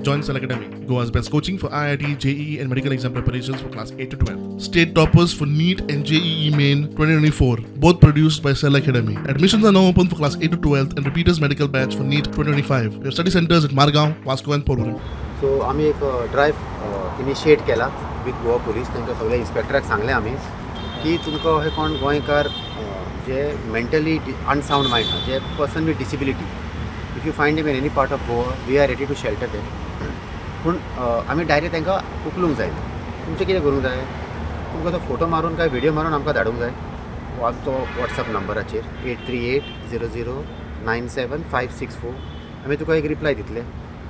Join Cell Academy, Goa's best coaching for IIT, JEE, and medical exam preparations for class 8 to 12. State toppers for NEET and JEE Main 2024, both produced by Cell Academy. Admissions are now open for class 8 to 12 and repeaters medical batch for NEET 2025. We have study centers at Margao, Vasco, and Porvorim. So आमी एक drive initiate केला with Goa police. तांकां सगळ्या इन्स्पेक्टराक सांगलें आमी की तुमकां अशें कोण गोंयकार जे मेंटली अनसावंड मायंड आहा, जे person with disability, if you find him in any part of Goa, we are ready to shelter them. पूण आमी डायरेक्ट तांकां उखलूंक जायना. तुमचें कितें करूंक जाय, तुमकां तो फोटो मारून काय व्हिडियो मारून आमकां धाडूंक जाय आमचो वॉट्सएप नंबराचेर 8380097564. आमी तुका एक रिप्लाय दितले.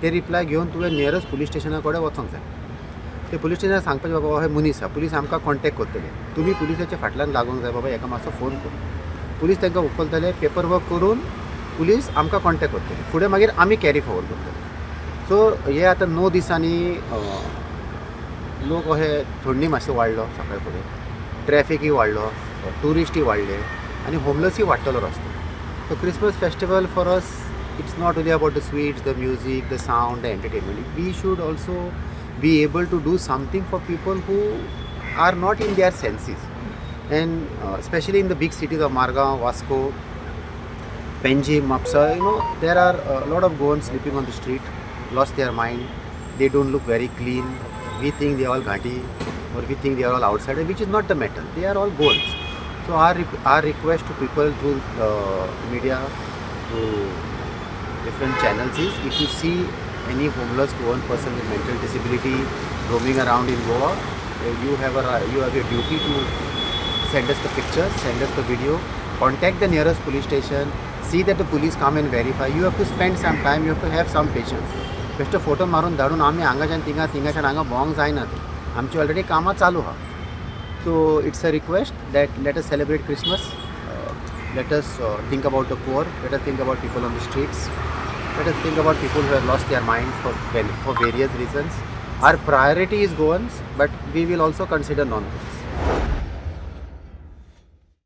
ते रिप्लाय घेवन तुवें नियरस्ट पुलीस स्टेशना कडेन वचोंक जाय. ते पुलीस स्टेशनार सांगपाचें, बाबा हे मनीस आहा. पुलीस आमकां कॉन्टेक्ट करतले. तुमी पुलिसाच्या फाटल्यान लागूंक जाय, बाबा हेका मातसो फोन कर. पुलीस तांकां उखलतले, पेपर वर्क करून पुलीस आमकां कॉन्टेक्ट करतले. फुडें मागीर आमी कॅरी फॉरवर्ड करतले. सो हे आतां 9 दिसांनी लोक अहे थंडी मातशी वाडलो, सकाळी फुडें ट्रॅफिकूय वाडलो, ट्युरिस्टूय वाडले आनी होमलेसूय वाडटलो रस्त्यार. So Christmas festival for us, it's not only about the sweets, the music, the sound, the entertainment. We should also be able to do something for people who are not in their senses. And especially in the big cities of Margao, Vasco, Panjim, Mapsa, there are a lot of Goans sleeping on the street, lost their mind. They don't look very clean. We think they are all ghati or we think they are all outsiders, which is not the matter. They are all Goans. So our request to people through media, through different channels is, if you see any homeless Goan person with mental disability roaming around in Goa, you have a duty to send us the pictures, send us the video, contact the nearest police station, see that the police come and verify. You have to spend some time, you have to have some patience. बेश्टो photo मारून धाडून आमी हांगाच्यान थिंगा, थिंगाच्यान हांगा भोंवंक जायना तें. आमची ऑलरेडी कामां चालू आहा. So it's a request that let us celebrate Christmas, let us think about the poor, let us think about people on the streets, let us think about people who have lost their minds for various reasons. Our priority is Goans, but we will also consider non-Goans.